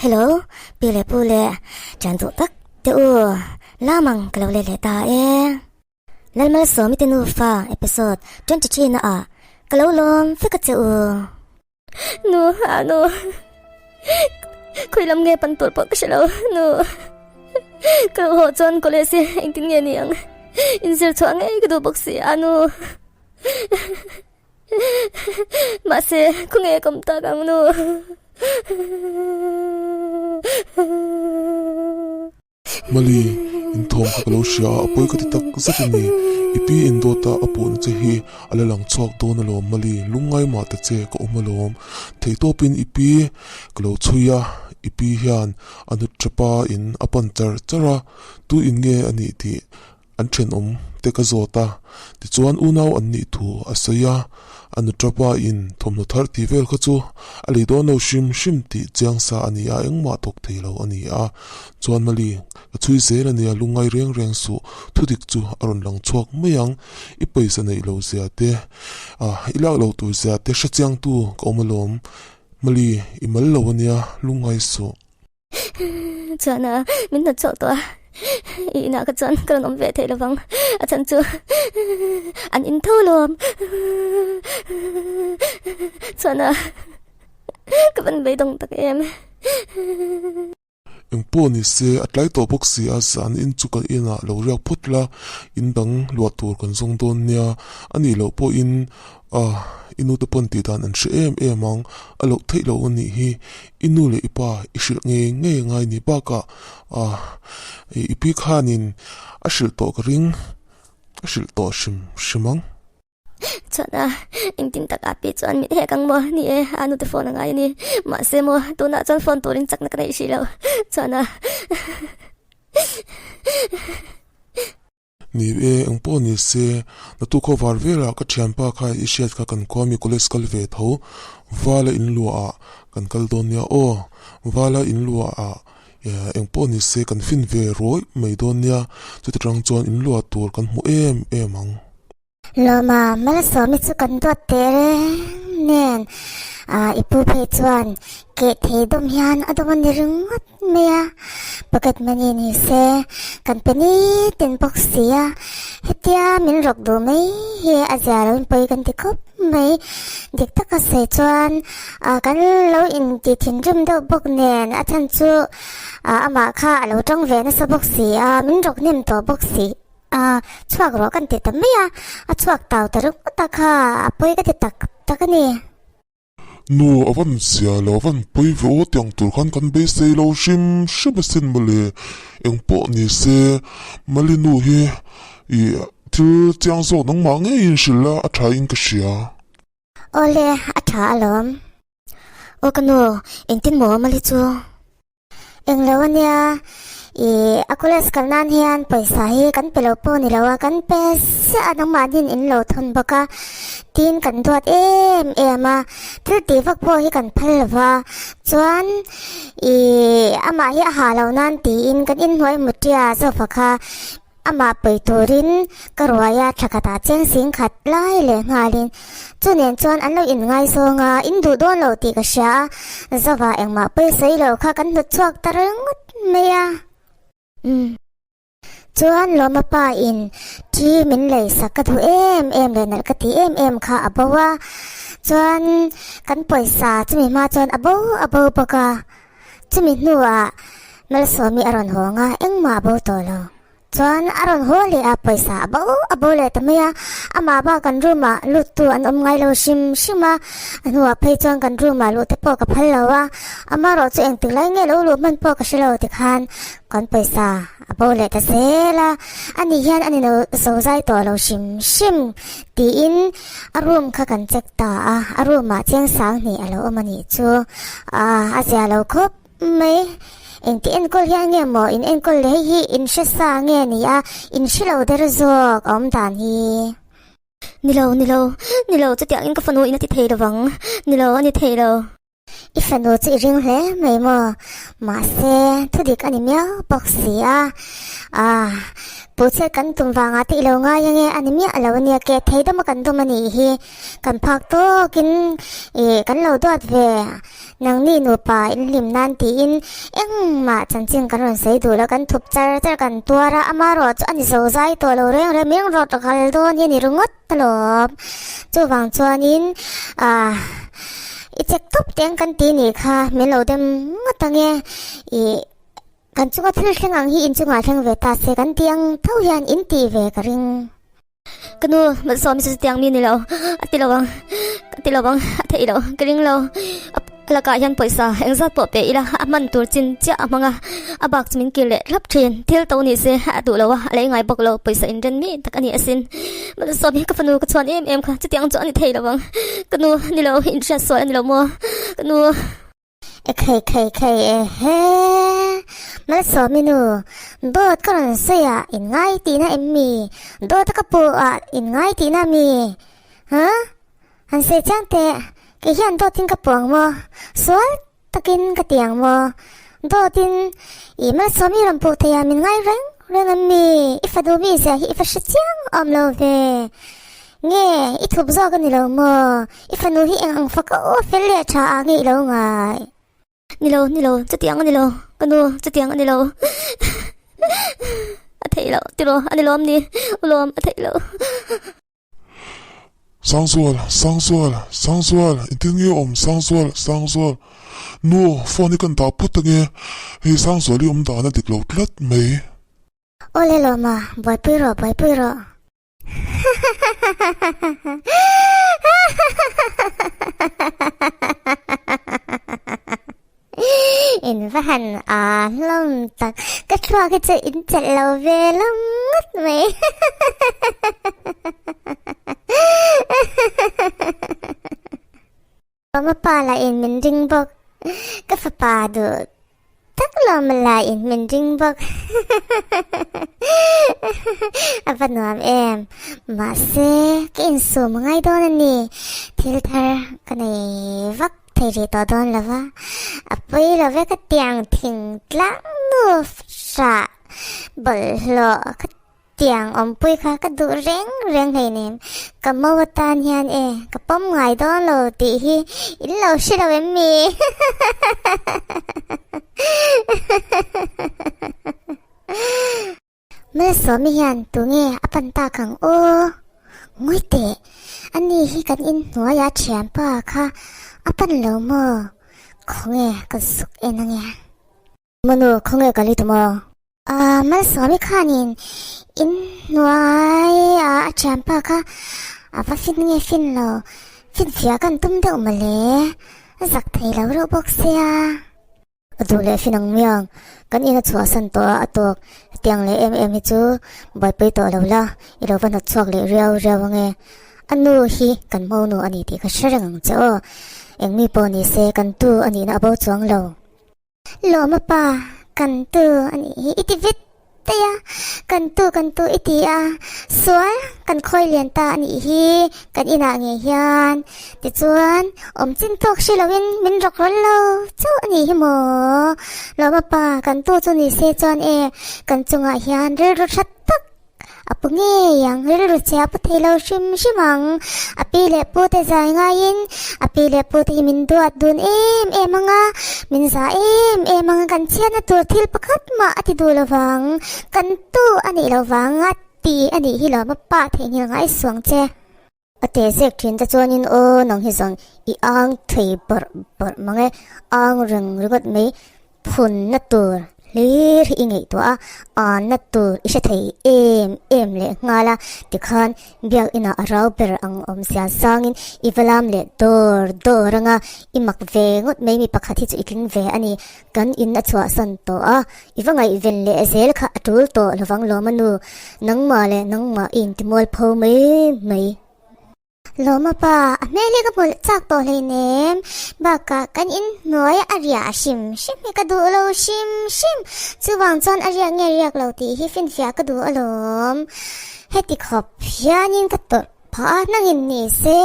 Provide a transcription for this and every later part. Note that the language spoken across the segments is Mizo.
Hello, pi leh pu leh ṭan duh tak te u, lamang ka lo let leh ta e. Lalmalsawmi te nufa episode 23 na ah ka lo lawm vek a che u. Nu, a nu, khawi lam nge pan tur pawh ka hre lo, nu. Ka lo haw chuan college hi engtin nge ni ang, inzir chhuah ngei ka duh bawk si a nu. Mahse, khawnge ka awm tak ang nu? Mali, inthawm kha ka lo hria a, a pawi ka ti tak zet a ni. I pi indawta a puhna che hi a la lang chhuak dawn alawm Mali, lungngai mah ta che ka awm alawm. Theihtawpin i pi ka lo chhui a, i pi hian a nut tapa in a pan char char a, tu in nge a nih tih An thenawm te ka zawt a, tichuan unau an nih thu a sawi a, a nuṭapa in thawmhnaw thar tih vel kha chu a lei dawn lo hrim hrim tih chiang sa a ni a, engmah thawk thei lo a ni a. Chuan Mali, ka chhui zel a nia, lungngai reng reng suh, thudik chu a rawn lang chhuak mai ang, i pawisa neih lo zia te, i lak lo tur zia te hre chiang tu ka awm alawm, Mali, i mal lo a nia, lungngai suh. Chuan a min hnawt chhuak tawh a, i inah kha chuan ka rawn awm ve thei lovang, a chhan chu an in tho lawm. Chuan a ka van beidawng tak em. Eng pawh ni se, a tlai tawh bawk si a, zan in chu kan inah lo riak phawt la, in dang luah tur kan zawng dawn nia, a nih loh pawhin Ah, i nu te pawn tih dan an hre em em ang, a loh theih loh a nih hi, i nu leh i pa i hrilh ngei ngei a ngai ni bakah ah, i pi khanin a hrilh tawh ka ring, a hrilh tawh hrim hrim ang. Chuan a, engtin tak a pi chuan min hek ang maw? Ni e, a nute phone a ngai a ni, mahse maw tunah chuan phone turin chakna ka neih hrih lo, chuan a. Ni e, eng pawh ni se, natu khaw var velah ka thianpa kha i hriat kha kan khua mi college kal ve tho, Vala in luahah kan kal dawn nia aw, Vala in luahah eng pawh ni se kan fin ve rawih mai dawn nia, chuti tang chuan in luah tur kan hmu em em ang. Lawma, Malsawmi chu kan duat teh reng nen i pu phei chuan keh thei dawm hian a dawm a ni ringawt mai a, pocket money ni se kan pe nitin bawk si a, hetia min rawk duh mai hi a zia lo in pawi kan ti khawp mai, dik taka sawi chuan kan lo inti thinrim deuh bawk nen a chhan chu amah kha a lo tawng ve nasa bawk si a, min rawk hnem tawh bawk si. A chhuak rawh kan ti ta mai a, a chhuak tau ta ringawt a kha a pawi ka ti tak tak a ni. Nu a van zia lo, a van pawi ve aw tiang tur khan kan beisei lo hrim hrim asin mawle, engpawh ni se Mali nu hi ih thil chiang zawk nangmah ngeiin hrilh la a tha in ka hria. Awle a tha alawm. Aw ka nu, engtin maw Mali chu? Englo ania, ih a college kal nan hian pawisa hi kan pe lo pawh ni lo a, kan pe chiah a nangmahnin in lo thawn bawk a, tin kan duat em em a, thil tih vak pawh hi kan phal lo va, chuan ih amah hi a ha lo nan tiin kan inhnuai mutia sofa kha Amah pui turin ka ruai a thla khatah cheng sing khat lai leh nghalin chu nen chuan an lo inngaizawng a, in duh dawn lo tih ka hria a, Zova engmah pawi sawi lo kha kan hnut chhuak ta ringawt mai a. Umm. Chuan Lawma pa in thi min lei sak ka duh em em leh nalh ka tih em em kha a bo a, chuan kan pawisa chumi hma chuan a bo a bo bawk a. Chumi hnuah Malsawmi a rawn hawng a, engmah a bo tawh lo. Chuan a rawn haw leh a, pawisa a bo a bo leh ta mai a. Amah bak kan room ah luttu an awm ngai lo hrim hrim a, a hnuah phei chuan kan room ah luh te pawh ka phal lo a. Amaherawh chu engtik lai nge lo luh hman pawh ka hre lo tikhan kan pawisa a bo leh ta zel a. Ani hian a ni lo zozai tawh lo hrim hrim tiin A room kha kan check ta a, a room ah chiang sang hnih a lo awm a nih chu. Aaa a zia lo khawp mai. Engti enkawl hian nge maw in enkawl leh hei hi in hre sa nge ni a, in hre lo der zawk a awm dan hi. Ni lo, ni lo, ni lo chutiangin ka fanu in a ti thei lovang. Ni lo, a ni thei lo. I fanu chu i ring hle mai maw? Mahse, thudik a ni miau bawk si a. Ah, puhchhiat kan tum vangah te i lo ngai ange, a ni miah lo ania, ke thei dawma kan dawm a nih hi. Kan phak tawkin ih kan lo duat ve, nangni nupa inhlim nan tiin engmah chanchin kan rawn sawi duh lo, kan thup char char kan tuar a, amaherawh chu a ni zo zai tawh lo reng reng, min rawt ral dawn hi a ni ringawt alawm. Chuvang chuanin ah i check tawp teng kan ti nih kha min lo dem ngawt ange ih. Kan chunga thil thleng ang hi inchungah thleng ve ta se kan tih ang tho hian in tih ve ka ring. Ka nu, Malsawmi chu chutiang mi ni lo, a ti lo ang, ka ti lo ang, a theih lo, ka ring lo. A lakah hian pawisa engzat pawh pe ila a hman tur chin chiah a hmang a, a bak chu min kir leh thlap thin. Thil to ni se a duh lo a, a lei ngai bawk lo, pawisa inren mi tak a ni asin. Malsawmi ka fanu ka chhuan em em kha chutiang chu a ni thei lo ang. Ka nu, ni lo, inhriat sual a ni lo maw? Ka nu. E khei khei khei e he. Malsawmi nu, dawt ka rawn sawi a in ngai tihna em mi? Dawt a ka puh a in ngai tihna mi? Huh? Han sawi chiang teh, kei hian dawtin ka puh ang maw? Sual takin ka ti ang maw? Dawtin i Malsawmi rawn puh thei a min ngai reng reng em mi? I fanu mi zia hi i va hre chiang awm lo ve. Nge, i thup zawk a ni lo maw? I fanu hi eng ang fak aw fel leh tha ah nge i lo ngai? Ni lo, ni lo, chutiang a ni lo, ka nu, chutiang a ni lo. A theih loh, tiraw, a ni lawm ni, u lawm, a theih loh. Sangzual, Sangzual, Sangzual, engtin nge awm Sangzual, Sangzual. Nu, phone hi kan dah phawt ange, hei Sangzual hi awm dan a dik lo tlat mai. Awle lawma, buaipui rawh, buaipui rawh. In va han a hlawm tak ka thluak hi chu in chelh lo ve lam ngawt mai. Mama pa lah in min ring bawk, ka fapa duh tak lawm lah in min ring bawk. A va nuam em, mahse ka insum a ngai dawn a ni, thil thar ka nei vak thei rih tawh dawn lo va, a pawi lo ve ka tiang thing tlang nu hrah bawlhhlawh ka Tiang awmpui kha ka duh reng reng hleinem, ka mo atan hian e ka pawm ngai dawn lo tih hi in lo hre lo em mi? Malsawmi hian tunge a pan tak ang aw? Ngawi teh, ani hi kan inhnuaia thianpa kha a pan lo maw? Khawnge ka zuk en ange. Manu, khawnge ka li tum aw? Ahh Malsawmi khanin in hnuai a a thianpa kha a va fin nge fin lo, finfiah kan tum deuh mawle, a zak thei lo reuh bawk sia. A duh leh fin ang miang, kan in a chhuahsan tawh a a tawk, hetiang leh em em hi chu buaipui tawh lo la, i lo va hnawt chhuak leh riau riau ange. A nu hi kan monu a ni tih ka hre reng ang che aw, engmi pawh ni se kan tu a nihna a bo chuang lo. Lawma pa, kan tu a nih hi i ti vit daih a, kan tu kan tu i ti a, sual kan khawi lian ta a nih hi kan inah ngei hian tichuan awm chin tawk hre loin min rawk rawl lo chauh a nih hi maw? Lawma pa, kan tu chu ni se chuan e kan chungah hian rilru that tak A pu ngei ang, rilru che a pu thei lo hrim hrim ang. A pi leh pu te zai ngaiin a pi leh pu te hi min duat dun em em ang a, min za em em ang a, kan chhiatna tur thil pakhat mah a ti duh lo vang, kan tu a nih lo vang a ti a nih hi lawm a pa theihnghilh ngai suang che. A teh zek thin te chuanin aw nang hi zawng i ang thei bawrh bawrh mang e, ang reng ringawt mai phunna tur hlir hi i ngaihtuah a, anna tur i hre thei em em leh nghal a, tikhan biak inah a rau ber ang awm zia zangin i va lam leh dawr dawr anga i mak ve ngawt mai mi pakhat hi chu i tling ve a ni, kan in a chhuahsan tawh a, i va ngaihven leh zel kha a tul tawh lovang lawm a nu, nangmah leh nangmah i intimual pho mai mai. Lawma pa, a hmel hi ka hmu leh chak tawh hleinem, bakah kan inhnuai a riah hrim hrim hi ka duh lo hrim hrim, chuvang chuan a riak nge riak lo tih hi finfiah ka duh alawm, heti khawp hianin ka tawrh. phah a, nangin ni se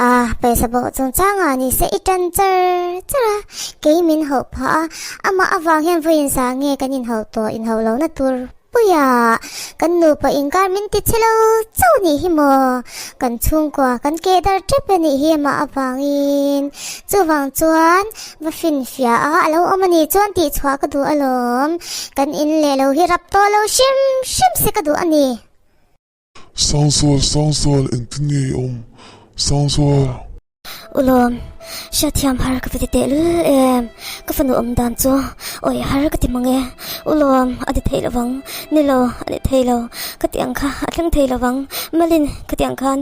ah pawisa bawh chungchangah ni se i tan char char a, kei min hauh phah a, amah avang hian vawiin zah nge kan inhauh tawh inhauh lohna tur Puia, kan nupa inkar min ti chhe lo chauh nih hi maw? Kan chhungkua kan keh dar tep a nih hi amah avangin. Chuvang chuan va finfiah a, a lo awm a nih chuan tihchhuah ka duh alawm. Kan in leh lo hi rap tawh lo hrim hrim se ka duh a ni. Sangzual, Sangzual, engtin nge i awm? Sangzual. Ulawm, hriatthiam har ka va ti tehlul em? Ka fanu awm dan chu awi har ka ti mang e. Ulawm, a ti thei lovang. Ni lo, a ni thei lo. Ka ti ang kha a thleng thei lovang. Malin, ka ti ang khan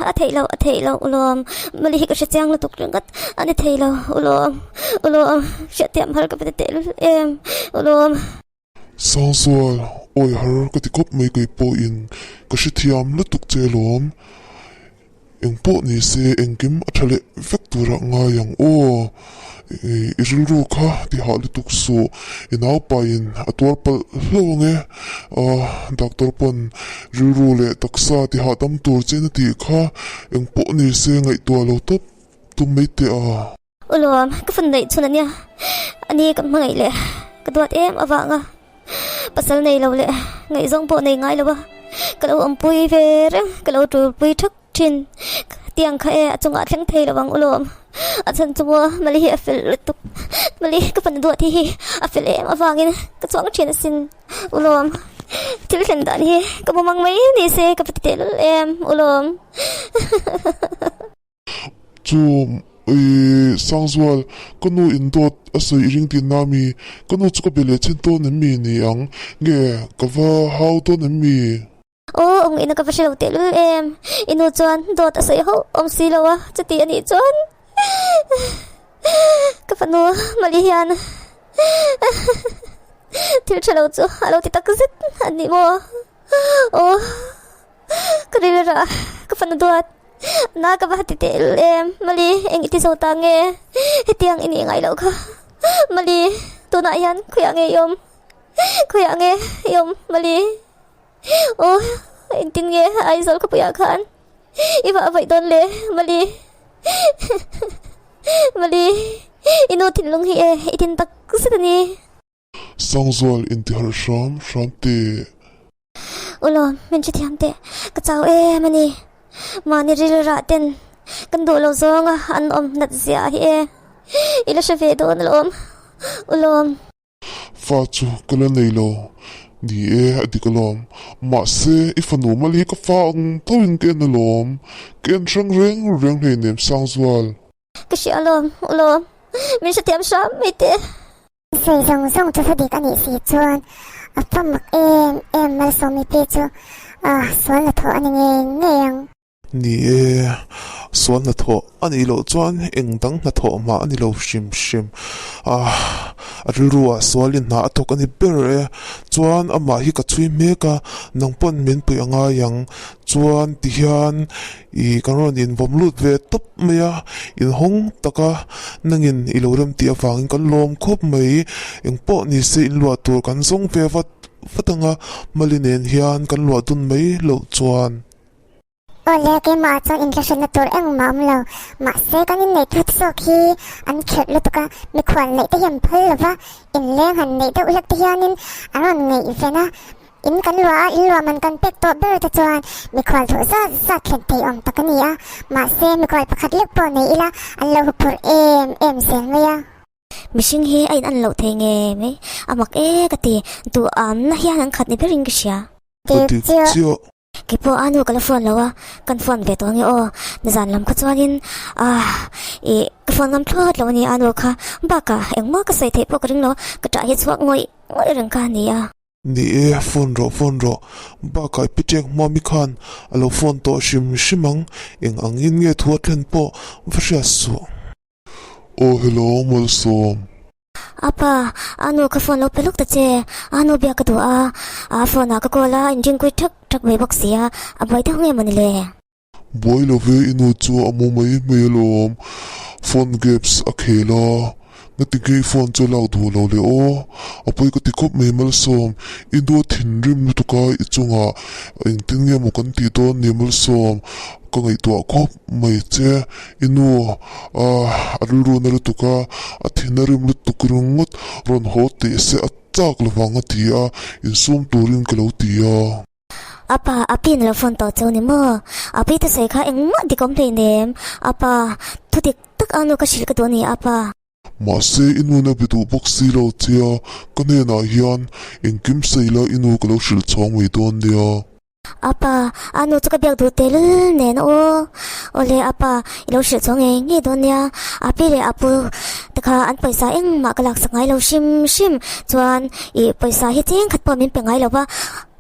a theih loh, a theih loh Ulawm. Mali hi ka hre chiang lutuk ringawt. A ni thei lo, Ulawm. Ulawm, hriatthiam har ka va ti tehlul em? Ulawm. Sangzual, awi har ka ti khawp mai kei pawhin ka hrethiam lutuk che alawm. Eng pawh ni se engkim a tha leh vek turah ngai ang aw. I rilru kha ti hah lutuk suh, i naupain a tuar palh hlauh ang e. Doctor pawn rilru leh taksa ti hahdam tur chen a tih kha eng pawh ni se ngaihtuah lo tawp tum mai teh a. Ulawm, ka fanu neih chhun ania, ani ka hmangaih leh ka duat em avanga pasal nei lo leh ngaihzawng pawh nei ngai lo a, ka lo awmpui ve reng, ka lo tulpui thak thin, tiang kha e a chungah thleng thei lo ang Ulawm, a chhan chu maw Mali hi a fel lutuk, Mali ka fanu duat hi hi a fel em avangin ka chuang thin asin Ulawm, thil thlen dan hi ka mumang mai ni se ka va ti tehlul em Ulawm. Chu i Sangzual, ka nu in dawt a sawi i ring tih na mi? Ka nu chu ka be leh chin dawn em mi ni ang? Nge ka va hau dawn em mi? Aw, awm ngaihna ka va hre lo tehlul em? I nu chuan dawt a sawi hauh awm si lo a, chuti a nih chuan ka fanu Mali hian thil tha lo chu a lo ti tak zet a ni maw? Aw. Ka rilru a, ka fanu duat. Na ka va ti teh em, Mali, eng i ti zo ta nge? Hetiang i nih ngai loh kha. Mali, tunah hian khawiah nge i awm? Khawiah nge i awm, Mali? Aw, engtin nge Aizawl khawpuiah khan i vah vaih dawn le, Mali? Mali, i nu thinlung hi e, i tin tak zet a ni. Sangzual intiharh hram hram teh. Ulaw, min hrethiam teh, ka chau em a ni. Mahni rilrah ten kan duh lo zawnga an awm nat zia hi e, i la hre ve dawn alawm. Ulaw. Fa chu ka la nei lo. Ni e, a dik alawm. Mahse, i fanu mal hi ka fa ang tho in ka en alawm. Ka en hrang reng reng hleinem Sangzual. Ka hria alawm, ulaw. Min hrethiam hram mai teh. Sawi zawng zawng chu thudik a nih si chuan a fa mak em em Malsawmi pi chu sual hnathawh a ni ngei ngei ang. Ni e, sual hnathawh a nih loh chuan eng dang hnathawh mah a ni lo hrim hrim. A rilru ah sualin hna a thawk a ni ber e. Chuan amah hi ka chhui mek a, nang pawn min puih a ngai ang. Chuan tihian Ih, kan rawn invawm lut ve tawp mai a, inhawng taka nangin i lo rem tih avangin kan lawm khawp mai. Engpawh ni se inluah tur kan zawng ve vat vat ang a, Mali nen hian kan luah dun mai loh chuan. Awle, keimah chuan inthlahrenna tur engmah awm lo. Mahse, kan inneih thut zawk hi an khelh lutuk a, mikhual neih te hi an phal lo va, inleng han neih deuh hlek te hianin an rawn ngaihven a. In kan luah a, in luah man kan pek tawh ber te chuan mikhual duh zat zat thlen thei awm tak a ni a, mahse mikhual pakhat lek pawh nei ila an lo huphurh em em zel mai a. Mihring hi a in an loh thei ngei mai, a mak e ka ti, duhamna hian an khat ni berin ka hria. Ka dik chiah. Kei pawh a nu ka la phone lo a, kan phone ve tawh ange aw. Nizan lam kha chuanin ah ih ka phone ngam thlawt lo a ni a nu kha, bakah engmah ka sawi theih pawh ka ring lo, ka ṭah hi chhuak ngawih ngawih reng kha a ni a. Ni e, phone rawh, phone rawh. Bakah i piṭek hmami khan a lo phone tawh hrim hrim ang, eng angin nge thu a thlen pawh va hriat suh. Aw hello, Malsawm. Apa, a nu ka phone lo pe lawk ta che, a nu biak ka duh a, a phone ah ka call a, in ringkui thak thak mai bawk si a, a buai deuh nge mawni le? Buai lo ve, i nu chu a mu mai mai alawm, phone games a khel a. Ngati nge i phone chu a lak duh lo le aw? A pawi ka ti khawp mai Malsawm, i nu a thinrim lutuk a i chungah engtin nge maw kan tih dawn ni Malsawm, ka ngaihtuah khawp mai che, i nu a rilru na lutuk a, a thin a rim lutuk ringawt rawn haw teh se a chak lovang a ti a, insum turin ka lo ti a. Apa, a pi in lo phone tawh cheu ni maw? A pi te sawi kha engmah dik awm hleinem. Apa, thu dik tak a nu ka hrilh ka duh a ni apa. Mahse i nu na be duh bawk si lo che a, ka hnenah hian engkim sawi la i nu ka lo hrilh chhuang mai dawn nia. Apa, a nu chu ka biak duh tehlul nen aw. Awle apa, i lo hrilh chhuang ngei ngei dawn nia. A pi leh a pu te kha an pawisa engmah ka laksak ngai lo hrim hrim. Chuan i pawisa hi cheng khat pawh min pe ngai lo va.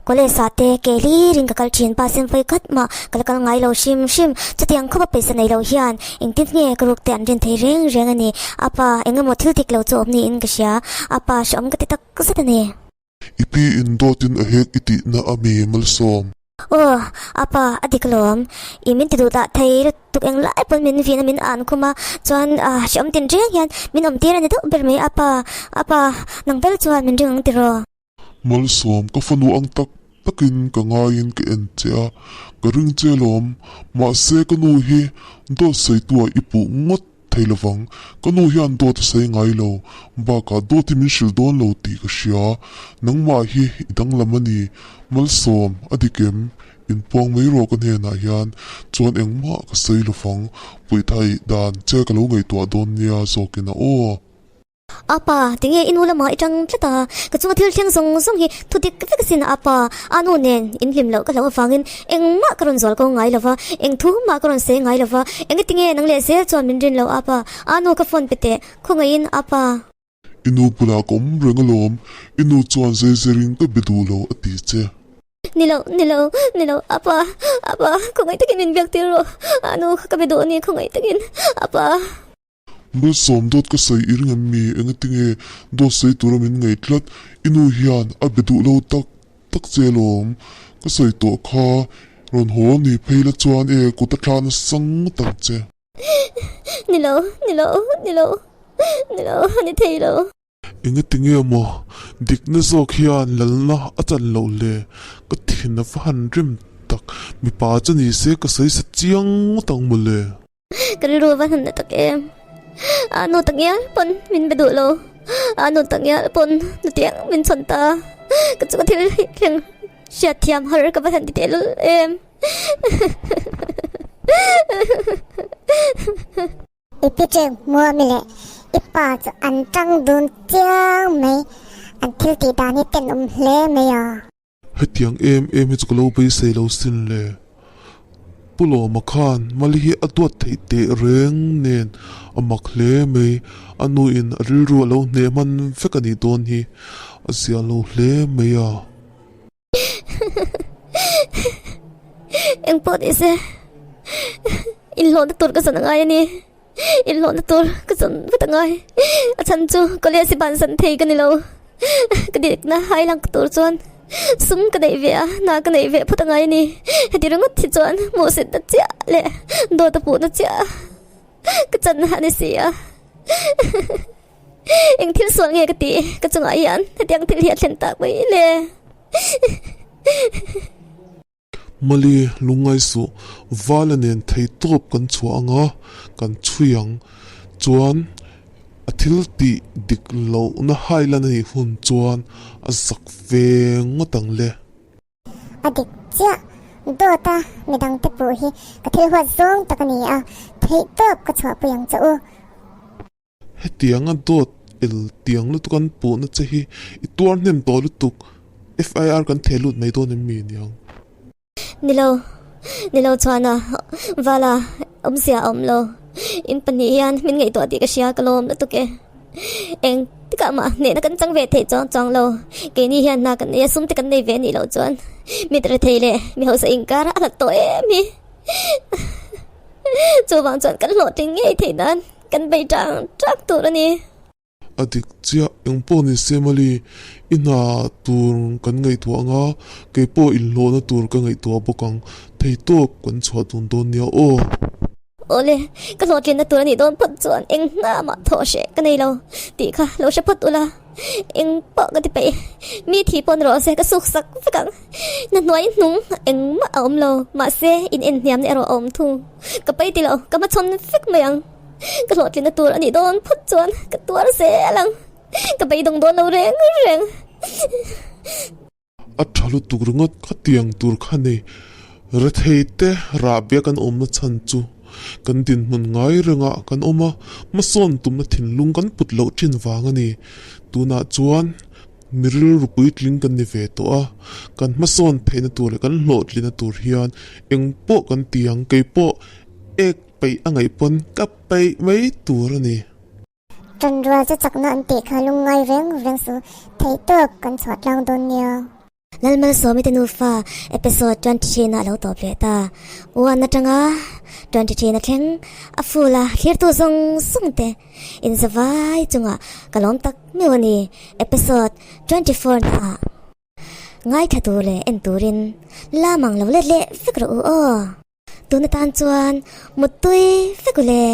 College ah te ke hlirin ka kal thin pa sen vawi khat mah ka la kal ngai lo hrim hrim. Chutiang khawpa pawisa nei lo hian engtin nge ka ruk te an rin thei reng reng a ni. A pa eng emaw thil dik lo chu awm niin ka hria. A pa hrehawm ka ti tak zet a ni. I pi in dawtin a hek i tihna a mi malsawm. Aw, a pa a dik lawm. I min ti duh dah thei lutuk eng lai pawn min vin a min an khum a, chuan hrehawm tin reng hian min awm tir a ni deuh ber mai a pa. A pa nang ber chuan min ring ang tiraw. Malsawm, ka fanu ang tak takin ka ngaiin ka en che a, ka ring che alawm. Mahse ka nu hi dawt sawitu ah i puh ngawt thei lovang. Ka nu hian dawt a sawi ngai lo, bakah dawt hi min hrilh dawn lo tih ka hria. Nangmah hi i danglam a ni. Malsawm, a dik em? Inpuang mai rawh ka hnenah hian chuan engmah ka sawi lovang. Puihthai dan che ka lo ngaihtuah dawn nia zawkin a aw. Apa, tinge i nu lamah i tang tlat a? Ka chunga thil thleng zawng zawng hi thu dik vek asin a apa. A nu nen in hlim loh ka hlauh avangin engmah ka rawn zual ko ngai lova, eng thu mah ka rawn sawi ngai lova. Enge tinge nang leh zel chuan min rin loh apa? A nu ka phone pe teh, khawngaihin apa. I nu bulah ka awm reng alawm, i nu chuan zei zerin ka be duh lo a ti che. Ni lo, ni lo, ni lo, apa, apa, khawngaih takin min biak tir rawh. A nu ka be duh a ni, khawngaih takin, apa. Malsawm dawt ka sawi i ring em mi? Engatinge dawt sawi tura min ngaih tlat? I nu hian a be duh lo tak tak che alawm. Ka sawi tawh kha rawn haw ni phei la chuan e kut a thla nasa ngawt ang che. Ni lo, ni lo, ni lo, ni lo, a ni thei lo. Engatinge maw dikna zawk hian lalna a chan loh le? Ka thin a va han rim tak. Mipa chu ni se ka sawi sa chiang ngawt ang mawle. Ka rilru a va hnan na tak em. A nu tak ngial pawn min be duh lo. A nu tak ngial pawn nutiang min chhawn ta. Ka chunga thil thleng hriat thiam har ka va han ti tehlul em. I pi cheng hmuami leh i pa chu an tang dun chiang mai. An thil tih dan hi tenawm hle mai a. Hetiang em em hi chu ka lo beisei lo sin le. Pu Lawma khan Mali hi a duat theih teh reng nen a mak hle mai. A nuin a rilru a lo hneh hman vek a nih dawn hi a zia lo hle mai a. Engpawh ni se inhlawhna tur ka zawn a ngai a ni. Inhlawhna tur ka zawn vat a ngai. A chhan chu college hi bansan thei ka ni lo. Ka dikna hai lang tur chuan sum ka neih ve a, hna ka neih ve phawt a ngai a ni. Heti ringawt hi chuan hmuhsitna chiah leh dawt a puhna chiah ka chan a ni si a. Eng thil sual nge ka tih ka chungah hian hetiang thil hi a thlen tak mai le. Mali, lungngai suh, Vala nen thei tawp kan chhuah ang a, kan chhui ang. Chuan a thil tih dik lohna hailan a nih hun chuan a zak ve ngawt ang le. A dik chiah, dawt a midangte puh hi ka thil huat zawng tak a ni a, theih tawp ka chhuahpui ang che u. Hetianga dawt el tiang lutuk an puhna che hi i tuar hnem tawh lutuk, FIR kan theh lut mai dawn em mi niang? Ni lo, ni lo chuan a Vala awmzia a awm lo. In pahnih hian min ngaihtuah tih ka hria ka lawm lutuk e. Eng tikah mah hnehna kan chang ve theih chuang chuang lo. Keini hian hna kan nei a, sum te kan nei ve anih loh chuan mi rethei leh mi hausa inkar a hlat tawh em hi. Chuvang chuan kan hlawhtling ngei theih nan kan bei tang tang tur a ni. A dik chiah, eng pawh ni se Mali, i hna tur kan ngaihtuah ang a, kei pawh inhlawhna tur ka ngaihtuah bawk ang, thei tawp kan chhuah dun dawn nia aw. Awle, ka hlawhtlinna tur a nih dawn phawt chuan eng hna mah thawh hreh ka nei lo tih kha lo hre phawt ula, eng pawh ka ti peih. Mi thi pawn rawh se ka suk sak vek ang. Na hnuai hnung engmah a awm lo, mahse in en hniamna erawh a awm thung. Ka pai ti lo, ka hmachhawn vek mai ang. Ka hlawhtlinna tur a nih dawn phawt chuan ka tuar zel ang. Ka beidawng dawn lo reng reng. A tha lutuk ringawt khatiang tur kha nei. Rethei te rahbia kan awmna chhan chu kan dinhmun ngai rengah kan awm a, hmasawn tumna thinlung kan put loh thin vang a ni. Tunah chuan mi rilru puitling kan ni ve tawh a, kan hmasawn theihna tur leh kan hlawhtlina tur hian engpawh kan ti ang, keipawh ek peih a ngaih pawn ka peih mai tur a ni. Ṭanrual chu chakna an tih kha lungngai reng reng su, theihtawp kan chhuah tlang dawn nia. Lalmalsawmi te nufa episode 23 na a lo tawp leh ta. One atanga 23 na thleng a full a thlirtu zawng zawng te inzavai chungah ka lawm tak meuh a ni. Episode 24 na ah ngaithla tur leh en turin lam ang lo let leh vek rawh u aw. Tun atan chuan muttui vek u le.